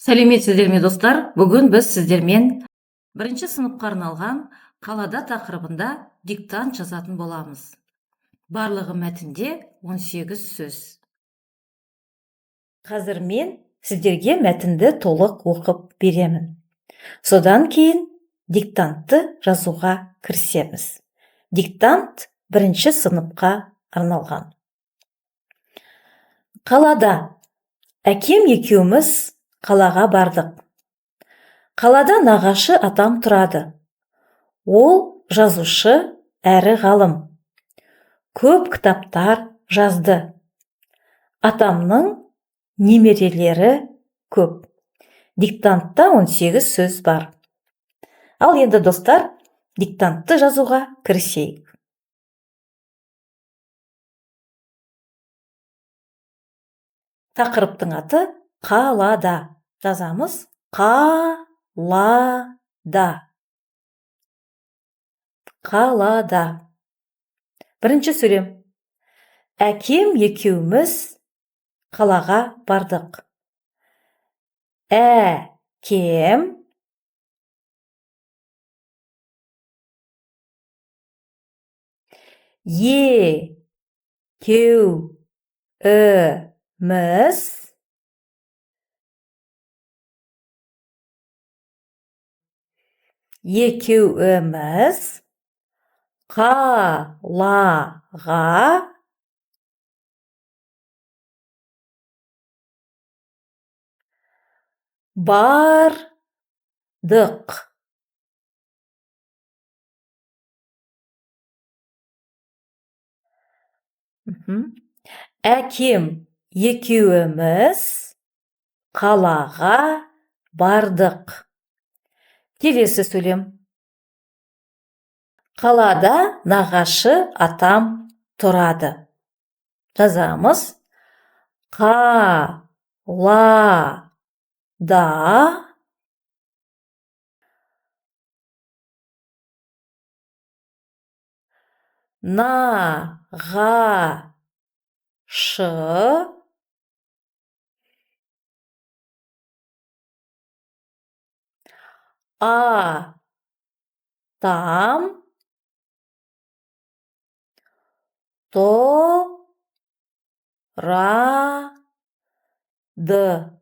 Сәлеметсіздер ме, достар! Бүгін біз сіздермен бірінші сыныпқа арналған «Қалада» тақырыбында диктант жазатын боламыз. Барлығы мәтінде 18 сөз. Қазір мен сіздерге мәтінді толық оқып беремін. Содан кейін диктантты жазуға кірісеміз. Диктант бірінші сыныпқа арналған. Қалада. Әкем екеуміз қалаға бардық. Қалада нағашы атам тұрады. Ол жазушы әрі ғалым. Көп кітаптар жазды. Атамның немерелері көп. Диктантта 18 сөз бар. Ал енді, достар, диктантты жазуға кірісейік. Тақырыптың аты: «Қалада». Жазамыз: қалада. Қалада. Бірінші сөйлем. Әкем екеуміз қалаға бардық. Әкем екеуіміз екеуіміз қалаға бардық. Әкем екеуіміз қалаға бардық. Келесі сөйлем. Қалада нағашы атам тұрады. Жазамыз: қалада нағашы атам тұрады.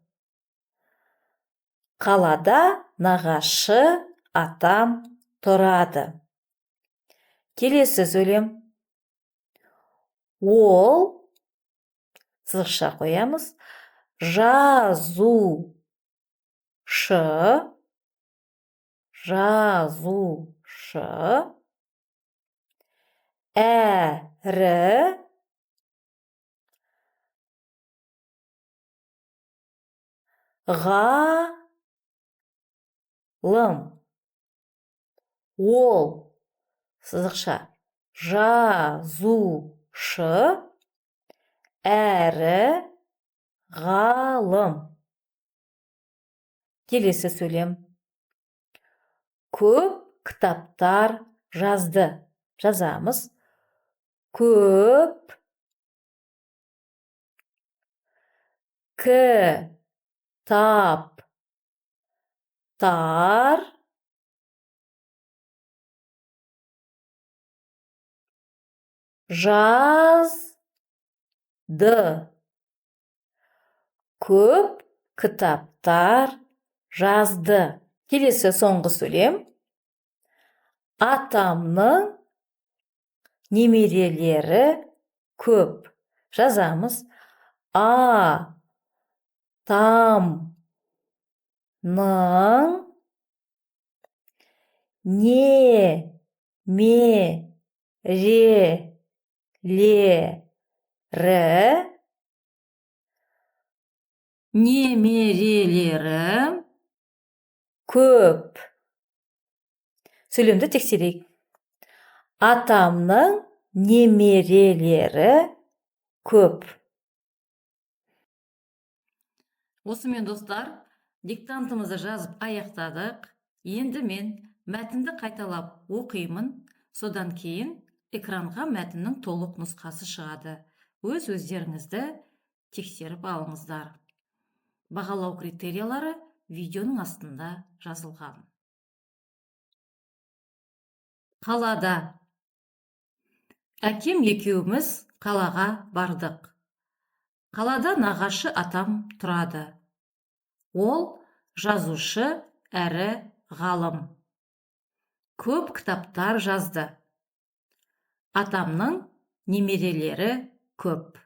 Қалада нағашы атам тұрады. Келесі сөйлем. Ол, сызықша қоямыз, жазушы әрі ғалым. Ол, сызықша, жазушы әрі ғалым. Келесі сөйлем. Көп кітаптар жазды. Жазамыз: көп кітаптар жазды. Көп кітаптар жазды. Келесі, соңғы сөйлем. Атамның немерелері көп. Жазамыз: атамның немерелері Немерелері көп. Сөйлемді тексерейік. Атамның немерелері көп. Осымен, достар, диктантымызды жазып аяқтадық. Енді мен мәтінді қайталап оқимын. Содан кейін экранға мәтіннің толық нұсқасы шығады. Өз өздеріңізді тексеріп алыңыздар. Бағалау критериялары Видеоның астында жазылған. Қалада. Әкем екеуміз қалаға бардық. Қалада нағашы атам тұрады. Ол жазушы әрі ғалым. Көп кітаптар жазды. Атамның немерелері көп.